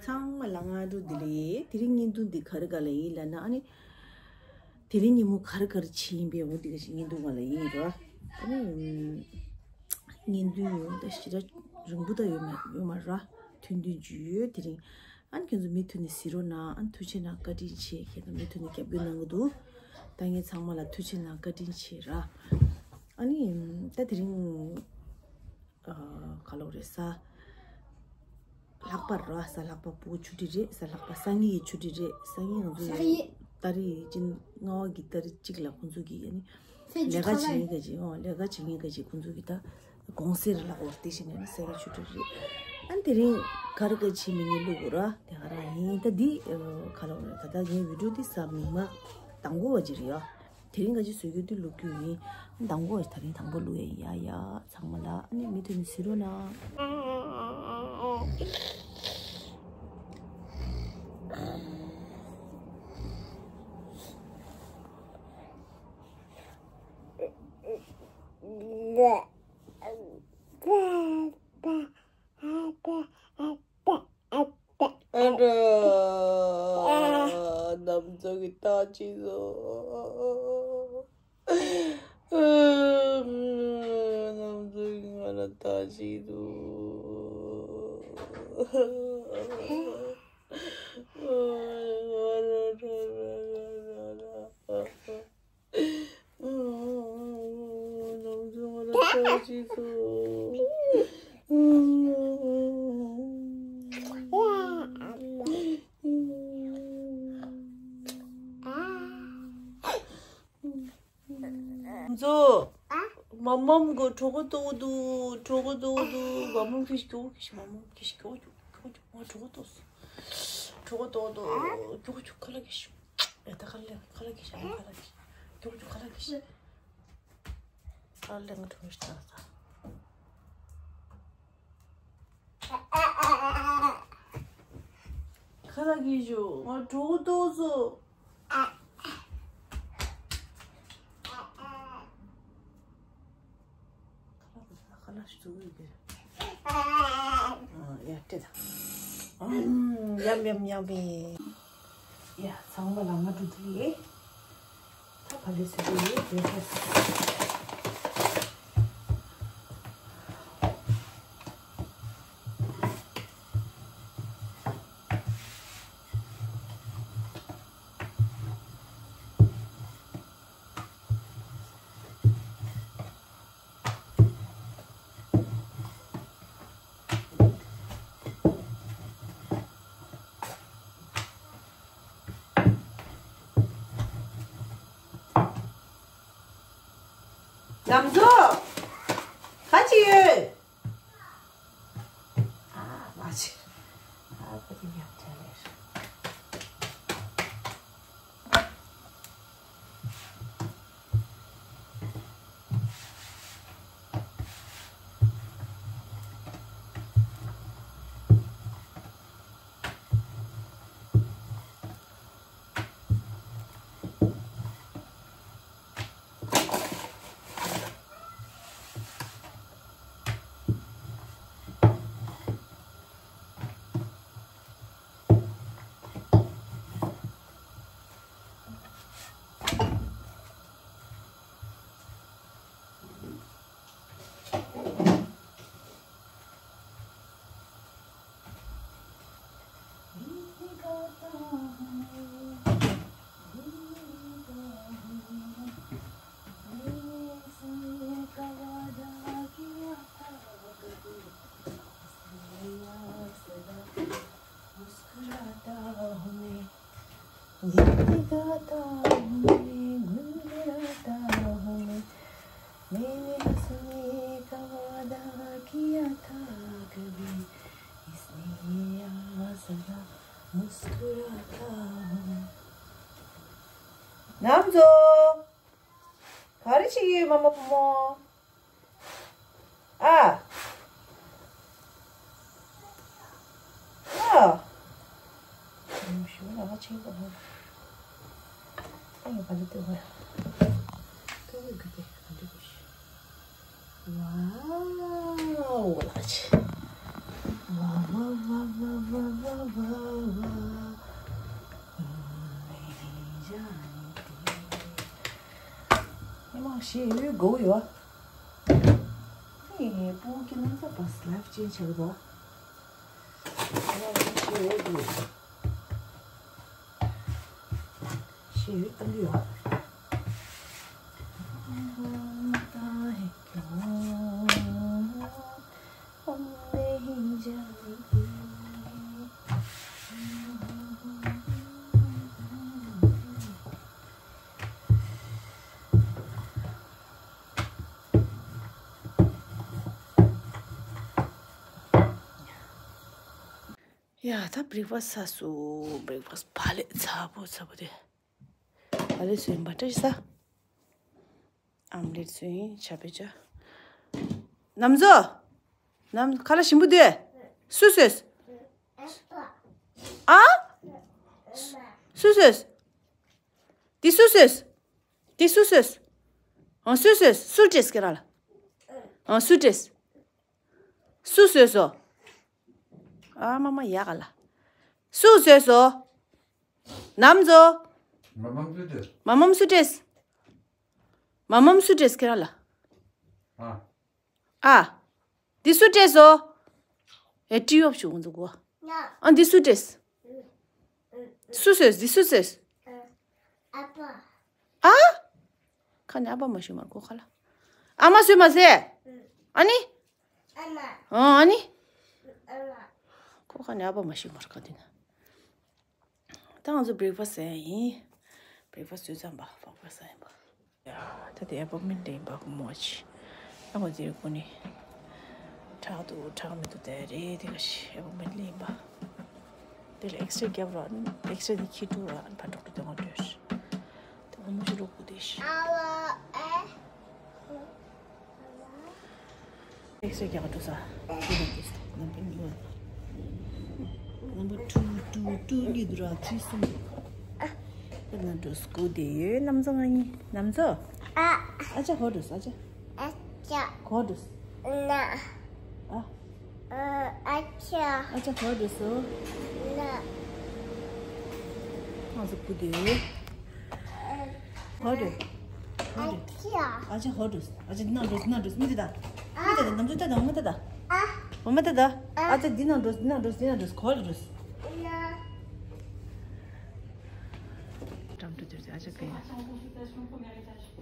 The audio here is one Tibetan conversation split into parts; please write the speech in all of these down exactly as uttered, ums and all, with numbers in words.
ཚང་མ་ལ་སྔ་དྲོ་བདེ་ལེགས། དེ་རིང་བརྙན་ཐུང་འདི་ག་རེ་ག་ལ་ཡིན་ལབ་ན། ཨ་ནི་དེ་རིང་ཉིན་མོ་ག་རེ་ག་རེ་བྱས་ཡིན་པའི་འོ་འདི་ག་ཞིག་བརྙན་ཐུང་ག་ལ་ཡིན་ར། ཨ་ནི་བརྙན་ཐུང་ཡོད་ད་ཞེ་དྲག་རིང་པོ་ད་ཡོད་མ་ཡོད་མ་ར། ཐུང་ཐུང་ཅིག་ཡོད་དེ་རིང་། ཨ་ནི་ཁྱོད་ཚོ་མུ་མཐུད་ནས་གཟིགས་རོགས་གནང་། ཨ་ནི་ཐུགས་རྗེ་གནང་། བཀའ་དྲིན་ཆེ། ཁྱེད་ཚོ་མུ་མཐུད་ནས་རྒྱབ་སྐྱོར་གནང་གི་འདུག་ད་ངས་ཚང་མ་ལ་ཐུགས་རྗེ་གནང་། བཀའ་དྲིན་ཆེ་ར། ཨ་ནི་ད་དེ་རིང་ཨ་ག་ལབ་རེད། གཟའ་ལྷག་པ་ར། གཟའ་ལྷག་པ་ཕྲུ་གུ་ཆུ་ཊི་རེད། གཟའ་ལྷག་པ་སང་ཉིན་གྱི་ཆུ་ཊི་རེད། སང་ཉིན་ང་ཚོ་སང་ཉིན་ཏ་རིག་སྤྱི་ལྔ་པ་གི་ཏ་རིག་གཅིག་ལ་ཁོང་ཚོ་གི་ཨ་ནི་ལས་ཀ་བྱེད་མཁན་ག་ཅིག་ཨོ་ལས་ཀ་བྱེད་མཁན་ག་ཅིག་ཁོང་ཚོ་གི་ད་དགོང་ཟས་རེད་ལབ་དགོས་རེད། དེ་བཞིན་ནས་སང་ཉིན་ཆུ་ཊི་རེད། ཨ་ནི་དེ་རིང་ག་རེ་ག་བྱེད་མིན་ངས་བླུག་དགོས་ར། དེ་ག་རང་ཡིན། ད་འདི་ཨ་ག་ལབ་རེད། ད་ལྟ་ངའི་བི་ཌིའོ་འདི་གཟའ་མིག་དམར་དང་པོ་བ་ཅིག་རེད་ཡ། དེ་རིང་ག་ཅིག་བཟོ་རྒྱུ་དེ་བླུག་རྒྱུ་ཡིན། དང་པོ་ད་རིང་དང་པོ་བླུག་ཡ་ཡིན། ཡ་ཡ་ཚང་མ་ལ་ཨ་ནི་མུ་མཐུད་ནས་གཟིགས་རོགས་གནང་། ཨ་འདྲ། ནམ་ཚོད་ཀྱི་རྟགས་ཅིག་བཟོ། ནམ་ཚོད་ཀྱི་ང་ལ་རྟགས་ཅིག་འདུག་ཚོ། མ་མམ་གོ་གྲོད་ཁོག་ལྟོགས་འདུག་གྲོད་ཁོག་ལྟོགས་འདུག་མ་མམ་ཁྱོད་ཀྱིས་སྐྱོ་གི་ཤི། མ་མམ་ཁྱོད་ཀྱིས་སྐྱོ་གི་སྐྱོ་གི་ང་གྲོད་ཁོག་ལྟོགས་སོང་། གྲོད་ཁོག་ལྟོགས་འདུག་སྐྱོ་གི་ཁ་ལག་གི་ཤི། ཨེ་ད་ཁ་ལག་ཁ་ལག་གི་ཤི། ཁ་ལག་གི་སྐྱོ་གི་ཁ་ལག་གི་ཤི། ཨ་ལེ་ང་གྲོད་ཁོག་ལྟོགས་སོང་། ཁ་ལག་གི་ཤི། ང་གྲོད་ཁོག་ལྟོགས་སོང་། ཁ་ལག་ཞིག་བཙུགས་ཡོད་ཀྱི། ཨ་ཡ་སྤྲད་དང་། ཨམ་ཡམ་ཡམ་ཡམ་པི། ཡ་ཚང་མ་ལ་སྔ་དྲོ་བདེ་ལེགས། ད་ག་ལེ་སུ་དེ་ཡོད་དེ་ཧེ། ལམ་བཟོ། ག་ཅི་ཡོད། ཨ་མ་ཅི། ཨ་ཁོ་དེ་ཡག་ཅག་རེད། मुस्कुराता हूँ मैं, गीत गाता हूँ मैं, गुनगुनाता हूँ मैं। मैंने हंसने का वादा किया था कभी, इसलिए आज जरा मुस्कुराता हूँ। ནམ་ཚོ། ག་རེ་བྱེད་ཀྱི་ཡོད་མ་མོ་བུ་མོ། ཨ། ཨ། ཞུ་ལ་ང་ཆེན་པོ་ཧོ། ཨ་ཡ་ག་ལེ་ཏེ་ཧོ་ཡ། ཏེ་ཧོ་གི་ཏེ་ག་འདྲ་གི་ཤི། ཝའོ་ལ་ཆེ། ཝ་ཝ་ཝ་ཝ་ཝ་ཝ་ཝ། ཞེས་ཡོད་དགོས་ཡོད། ཨེ་སྤུ་གུ་ཁྱེད་རྣམ་ཚོ་བས་ལའིབ་ཅན་ཆགས་འདུག་ཞེས་ཡོད་དགོས། ཞེས་ཡོད་གཏོང་གི་ཡོད། ཡ་ད་བྷི་རེག་ཕ་སི་ཟ་སོང་། བྷི་རེག་ཕ་སི་ཕ་ལས་ཚ་པོ་ཚ་པོ་དེ། ཕ་ལས་སོ་ཡིན་པ་བཀྲ་ཤིས་ཟ། ཨམ་ལེད་སོ་ཡིན་ཆ་པེ་ཅ། ནམ་ཛོ། ནམ་ཁ་ལག་ཞིམ་པོ་དེ། སུ་སོས། ཨ། སུ་སོས། དེ་སུ་སོས། དེ་སུ་སོས། ཨང་སུ་སོས། སུ་སྤྲད་ཁྱེད་རང་ལ། ཨང་སུ་སྤྲད། སུ་བཟོས་སོ། ཨ་མ་མ་ཡག་ག་ལ། སུ་བཟོས་སོ། ནམ་ཛོ། མ་མམ་སུ་སྤྲད། མ་མམ་སུ་སྤྲད། མ་མམ་སུ་སྤྲད་ཁྱེད་རང་ལ། ཨ། ཨ། འདི་སུ་སྤྲད་སོ། ཨེ་ཀྲི་ཡོབ་ཞུ་འོང་འདུག་གོ། ཨ་འདི་སུ་སྤྲད། སུ་བཟོས། འདི་སུ་བཟོས། ཨ། ཁ་ནས་ཨ་ཕ་མ་ཞུ་མར་ཁོ་ཁ་ལ། ཨ་མ་སུས་མ་ཟེར། ཨ་ནི། ཨ་ཨ་ནི། ཁོ་ཁ་ནས་ཨ་ཕ་མ་ཞུ་མར་ཁ་དེ་ན། ད་ང་ཚོ་བྷི་རེག་ཕ་སི་ཟ་ཡ་ཡིན། བྷི་རེག་ཕ་སི་ཟོས་ཙམ་པ་བྷི་རེག་ཕ་སི་ཟ་ཡིན་པ། ཡ་ད་དེ་ཨེ་པོ་མེན་ཊི་ལ་ཡིན་པ་ཁོ་མོ་ཅི། ཨ་ང་ཚོའི་ཁོ་ནི། དྲག་འདུག་དྲག་མི་འདུག་དེ་རེད་དེ་ག་ཤི་ཨེ་པོ་མེན་ཊི་ལ་ཡིན་པ། དེ་ལ་ཨེག་སི་རེ་རྒྱབ་ར་ཨེག་སི་རེ་དེ་ཁྱི་ཀྲུག་ར་ཕ་ཀྲོག་ཀྲུག་དེ་ང་འདྲ། དེ་ཁོ་མོ་ཅི་རོགས་དགོས་དེ་ཤི། ཨེག་སི་རེ་རྒྱག་འགྲོ་ས། ནམ་པར་གཉིས་པ། ནམ་པར་ཊུ་ཊུ་ཊུ་གཉིས་འདུག་ར་ཚིག་གསུམ་འདུག་ཨ་ན་འགྲོ་སྐུ་དེ་ཡོད་ནམ་ཚོ་ང་གཉིས་ནམ་ཚོ། ཨ། ཨ་ཅག་གོ་འགྲོ་ས་ཨ་ཅག་ཨ་ཅག་གོ་འགྲོ་ས། ན། ཨ། ཨ་ཅག་ཨ་ཅག་གོ་འགྲོ་སོ། ན། ང་ཚོ་སྐུ་དེ་ཡོད། ཨ། ཧོ་རེ། ཧོ་རེ། ཨ་ཅག་ཧོ་རེ། ཨ་ཅག་འདི་ནང་འགྲོ་འདི་ནང་འགྲོ་མི་དེ་ད། མི་དེ་ད་ནམ་ཚོད་ད་ད་འོ་མ་ད་ད། འོ་མ་ད་ད། ཨ་ཅག་འདི་ནང་འགྲོ་འདི་ནང་འགྲོ་འདི་ནང་འགྲོ་ཧོ་རེ་འགྲོ། འགྲམ་དུ་དེར་ཨ་ཅག་གི།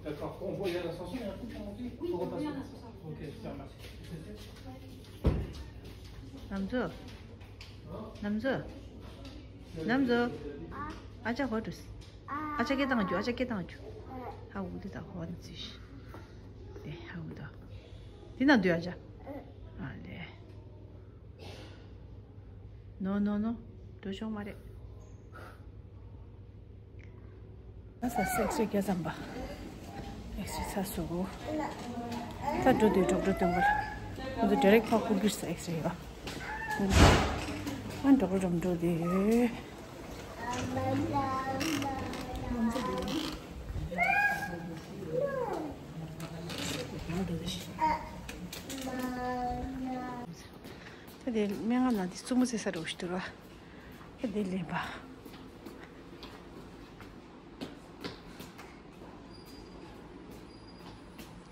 D'accord, on voit, il y a l'ascenseur, il y a un truc qui est monté, faut repasser. Ok, super, merci. ནམ་ཚོད། ནམ་ཚོད། ནམ་ཚོད། ཨ་ཅག་ཧོ་ཏུས། ཨ་ཅག་སྐད་བཏང་རྒྱུ། ཨ་ཅག་སྐད་བཏང་རྒྱུ། ཧ་འུ་དེ་དང་ཧོ་ནི་ཙི་ཤི། དེ་ཧ་འུ་དང་། དེ་ན་འདུས་ཨ་ཅག་ཨ་ལེ། ནོ་ནོ་ནོ། འགྲོ་ཆོག་མ་རེད། ཨ་ས་སེ་ཨེག་སི་རེ་རྒྱག་ཙམ་པ། ཨེག་སི་རེ་ཚར་སོང་། ད་འགྲོ་དུས་ཌོག་ཊར་སྟོན་ག་ལ། ང་ཚོ་ཌི་རེག་ཕར་ཁུག་གིར་ས་ཨེག་སི་རེ་ཡོད། ཨ་ཌོག་ཊར་འགྲོ་དུས། ད་དེ་སྨན་ཁང་ནང་དེ་རྩུབ་མོ་བཟས་ས་རེད་འོ་ཞིག་འདུག་ར། ད་དེ་ལེན་པ།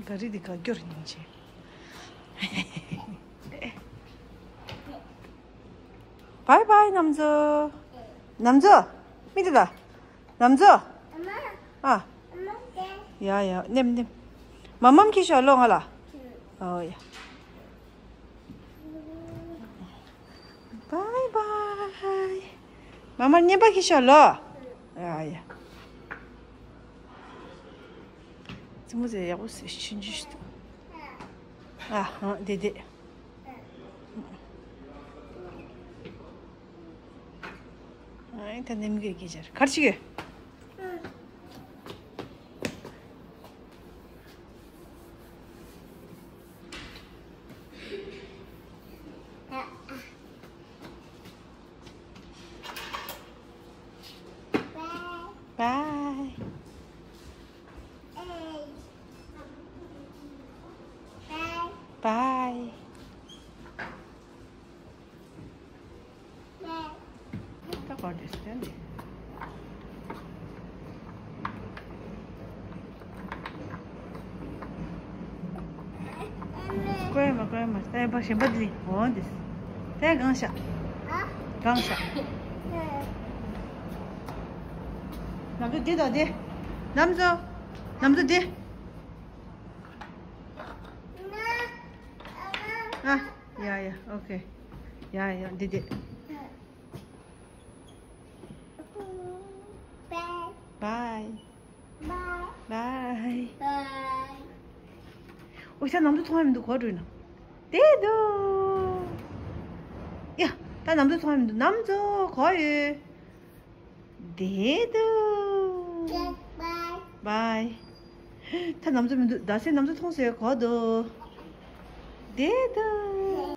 ག་རི་འདི་ག་སྐྱོར་ཡིན་ཆེ། བའི་བའི་ནམ་ཚོ། ནམ་ཚོ། མི་དེ་ད། ནམ་ཚོ། ཨ། ཡ་ཡ་ནེམ་ནེམ། མ་མམ་ཁྱི་ཤོག་ལོ་ང་ལ། ཨོ་ཡ། བའི་བའི། མ་མར་བརྙན་པར་ཁྱེར་ཤོག་ལོ། ཨ་ཡ། རྩེད་མོ་རྩེ་ཡག་པོ་བཟོས་ཤིག་ཆུང་ཆུང་ཞིག་འདུག་ཨ་ཧང་བདེ་བདེ། ཨ་ད་ནེམ་གི་གི་ཅར་གར་ཅིག་གི། Bye. Bye. ད་ག་འདྲ་ཞིག་ད་འདི། ཨོ་གཞན་པ་འདི་འོང་འདི། དེ་གང་ཤ། གང་ཤ། ནམ་ཚོ་འདི་དང་འདི། ནམ་ཚོ། ནམ་ཚོ་འདི། ཨ། ཡ་ཡ་ཨོ་ཁེ། ཡ་ཡ་འདི་འདི། Bye. Bye. Bye. Bye. ཨོ་ཤ་ནམ་ཚོ་མཐོང་ཡ་མི་འདུག་གོ་འགྲོ་ན། དེ་འདུག་ཡ། ད་ནམ་ཚོ་མཐོང་ཡ་མི་འདུག་ནམ་ཚོ་གོ་ཡོད། དེ་འདུག Bye. Bye. ད་ནམ་ཚོ་མི་འདུག་ད་སེ་ནམ་ཚོ་མཐོང་ཟེར་གོ་འདུག་དེ་འདུག་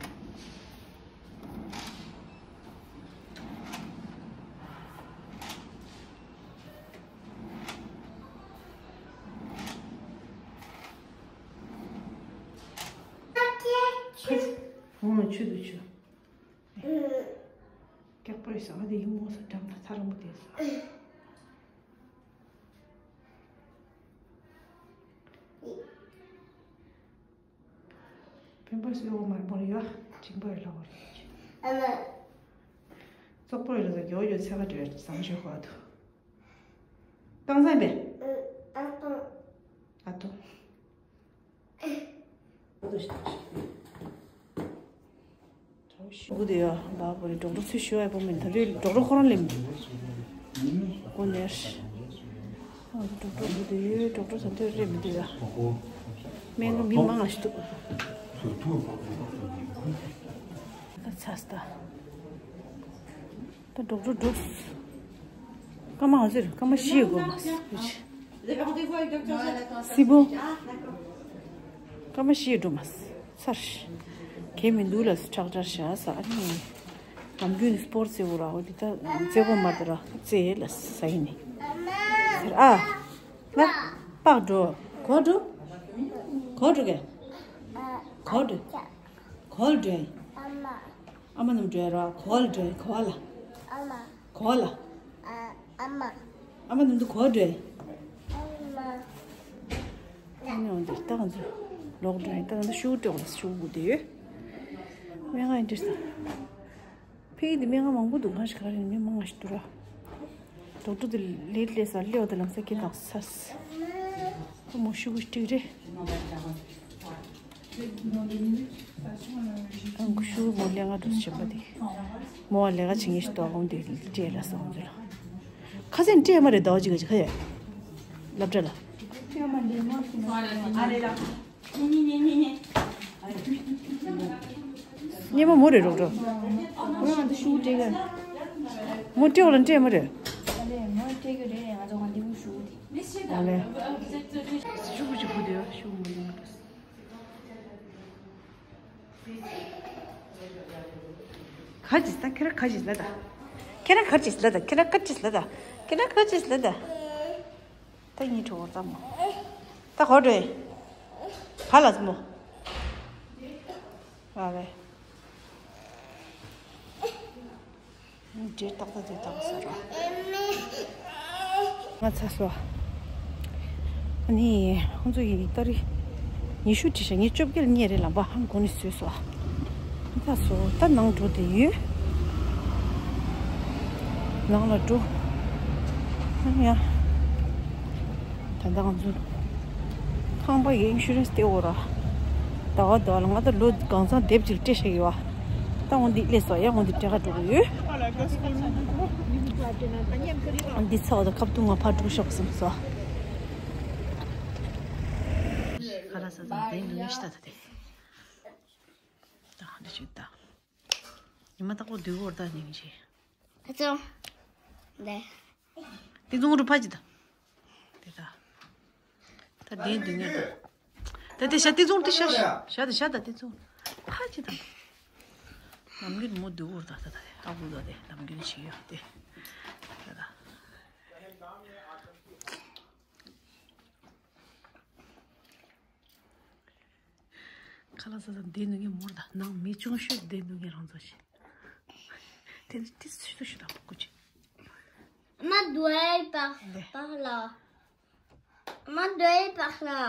ཁ་ཆེ། ཨོ་ཆུ་འདུག་ཆུ། སྐྱག་པ་རེད་ཟ་བ་དེ་ཡིན་མོ་ས་འགྲམ་ལ་ཐ་རམ་པོ་དེ་ཟ། བེམ་པར་སི་ཡོད་མ་རེད་པོ་རེད་ཡ། བྱིང་པ་རེད་ལ་བ་རེད། ཨ་མ། བཙོག་པོ་རེད་ལ་ཟ་གྱོ་གྱོ་ཚད་ག་འདྲ་བཟང་ཤོས་ཁོ་ཨ་ཐུ། གང་ཟ་ཡིན་པས། ཨ་ཏོ། ཨ་ཏོ། སྒུག་དེ་ཡོད་བ་བོ་རེད། ཌོག་ཊར་ཚུར་ཞུ་བ་པོ་མིན། ད་དུས་ཌོག་ཊར་ཁོ་རང་སླེབས་འདུག་སྒུག་ནས། ཌོག་ཊར་སྒུག་དེ་ཡོད། ཌོག་ཊར་ད་དུས་སླེབས་མི་འདུག་ཡ། སྨན་ཁང་མི་མང་ང་ཞིག་འདུག་ད་ཚ་སྟ། ད་ཌོག་ཊར་འགྲོ། སྐར་མ་ང་ཚོར་སྐར་མ་བཞི་དགོས་མ་སི་བོ། སྐར་མ་བཞི་འགྲོ་མ་ཚར། གས་མི་འདུག་ལ་ཁྲག་ཁྲག་བཞག་ས་ཨ་ནི། ནམ་རྒྱུན་ནི་སྤོར་རྩེ་བོ་ར་འོ་འདི་ད་རྩེ་བོ་མ་ད་ར་རྩེ་ལ་ས་ཡིན་ནི། ཟེར་ཨ། ལ། པགས་འགྲོ། གོ་འགྲོ། གོ་འགྲོ་གས། གོ་འགྲོ། གོ་འགྲོ། ཨ་མ་ནམ་འགྲོ་ར། གོ་ལ་འགྲོ། གོ་ལ། ཨ་མ། གོ་ལ། ཨ་ཨ་མ། ཨ་མ་ནམ་དུ་གོ་འགྲོ། ཨ་མ། ཨ་ནི་འོན་ཏེ་ད་ང་ཚོ་ལོག་འགྲོ་ཡིན། ད་ང་ཚོ་ཤུགས་སྤྲད་པ་ལ་ཤུགས་དགོས་དེ་ཡོད། སྨན་ཁང་ཡིན་འདྲ་ས། ཕ་གི་དེ་སྨན་ཁང་མང་པོ་འདུག་ང་ཞིག་ག་རེ་ཡིན་མི་མང་ང་ཞིག་འདུག་ར། ཌོག་ཊར་དེ་ལས་ལས་ས་ལེའོ་དེ་ལམ་ས་ཁྱེད་དང་ས། ཁོ་མོ་ཤུགས་སྤྲད་རེད། ཨང་ཁུ་ཤུ་མོ་ལས་ང་འགྲོ་ཞེན་པ་དེ། མོ་བ་ལས་ཀ་བྱེད་ངེས་ཤི་ཏོག་འོང་དེ་སྤྲད་ལ་སོང་ཟེར། ཁ་སེང་སྤྲད་མ་རེད་ཟླ་བ་གཅིག་ག་ཅིག་ཁ་ཡ། སློབ་གྲྭ་ལ། སྙེ་མ་མོ་རེད་རོགས་རོགས། མོ་སྤྲད་བ་ལ་སྤྲད་མ་རེད། ཨ་ལེ། ཤུ་གུ་གཅིག་བུ་དེ་ཤུ་གུ་མོ་ལས་ང་འགྲོ། ག་ཅི་ཟེར་ད། ཁྱེད་རང་ག་ཅི་ཟེར་ད། ཁྱེད་རང་ག་ཅི་ཟེར་ད། ཁྱེད་རང་ག་ཅི་ཟེར་ད། ཁྱེད་རང་ག་ཅི་ཟེར་ད། ད་གཉིད་ཁྲོ་བོར་ད་མོ། ད་གོ་འགྲོ། བ་ལ་མོ། བ་བས། འདྲེ་ཏག་ཏག་དེ་ཏག་ཟེར་རོ། ང་ཚ་སོ། ཨ་ནི་ཁོང་ཚོ་ཡི་ཏ་རིག་ཉི་ཤུ་བྲིས་ཤག་ཉི་བཅོ་བརྒྱད་ལ་རྙེད་རེད་ལམ་པ་ཧང་གོ་ནི་བཟོས་སོ། ང་ཚ་སོ་ད་ནང་འགྲོ་དེ་ཡོད། ནང་ལ་འགྲོ། ཨ་ནི་ཡ། ད་ལྟ་ང་ཚོ་ཁང་པ་ཡི་ཨིན་ཤུ་རན་སི་སྟེར་འོ་ར། ཟླ་བ་ཟླ་བ་ལ་ང་ད་ལོ་གང་ཚང་དེབ་ཅིག་སྤྲད་ཤག་ཡོད་བ། ད་འོ་འདི་སླེབས་སོ་ཡ། འོ་འདི་སྤྲད་ག་འགྲོ་གི་ཡོད། འདི་ཚ་བ་ད་ཁབ་ཏུ་ང་ཕར་འགྲོ་ཤག་བསམ་སོ། ཁ་ལག་ཟ་ཙང་དེ་ནུ་ཡ་ཤི་ད་ད་དེ། ད་འདི་ཅིག་ད། ཉི་མ་རྟག་པར་སྡོད་དགོས་རེད་ད་སྙིང་རྗེ། ཁ་ཚོ། ལེ། དེ་ཚོ་རུ་ཕ་ཅི་ད། དེ་ད། ད་དེ་འདི་ངས་ད། ད་དེ་ཤ་དེ་ཚོ་དེ་ཤ་ཤ་ཤ་ད་ཤ་ད་དེ་ཚོ། ཕ་ཅི་ད། ནམ་རྒྱུན་མོ་སྡོད་དགོས་རེད་ད་ད་ད། ཨ་ཁུ་ད་དེ་ནམ་རྒྱུན་བྱེད་ཡོད་དེ། ད་ད། ཁ་ལག་ཟ་ཟ་བསྡད་འདུག་ངས་མོར་ད་ནང་མི་ཆུང་ཤོས་བསྡད་འདུག་ངས་རང་ཚོ་ཞིག་དེ་ནི་ཏི་སུ་ཤུ་ཤུ་དང་པོ་ཀུ་ཅི། Maman doit par, par là. Maman doit par là.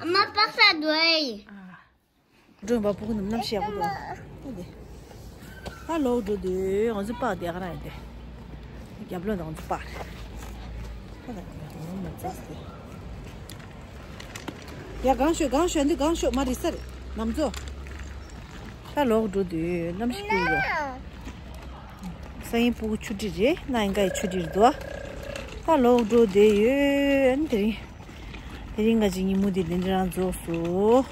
Maman par ça doit. ཨ། འགྲོ་བ་སྤུ་གུ་རྣམས་གནམ་གཤིས་ཡག་པོ་འདུག་ཨ་དེ། ད་ལོག་འགྲོ་དུས་ང་ཚོ་པགས་དེ་ག་རང་ཡིན་ཏེ། རྒྱབ་ལོགས་ང་ཚོ་པགས་རེད། ད་ད་ང་མ་རྩེས་ཏེ། ཡ་གང་ཤོད་གང་ཤོད་འདི་གང་ཤོད་མ་རེད་ས་རེད་ནམ་ཚོ། ད་ལོག་འགྲོ་དུས་གནམ་གཤིས་ཀྱི་རོ། ས་ཡིན་སྤུ་གུ་ཆུ་ཁྲི་རེད་ན་ཡིན་ག་ཡི་ཆུ་ཁྲི་རེད་དོ། ད་ལོག་འགྲོ་དེ་ཡོད་ཨ་ནི་དེ་རིང་། དེ་རིང་ང་ཅིག་ཉིན་མོ་དེ་དེ་འདྲ་རང་རྫོགས་སོ།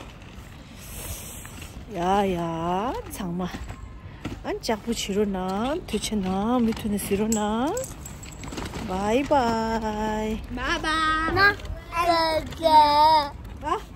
ཡ་ཡ། ཚང་མ། ཨ་ལྕགས་པོ་བྱེད་རོགས་གནང་། དུས་ཆེན་ནང་མུ་མཐུད་ནས་གཟིགས་རོགས་གནང་། Bye bye. Bye bye. ཨ།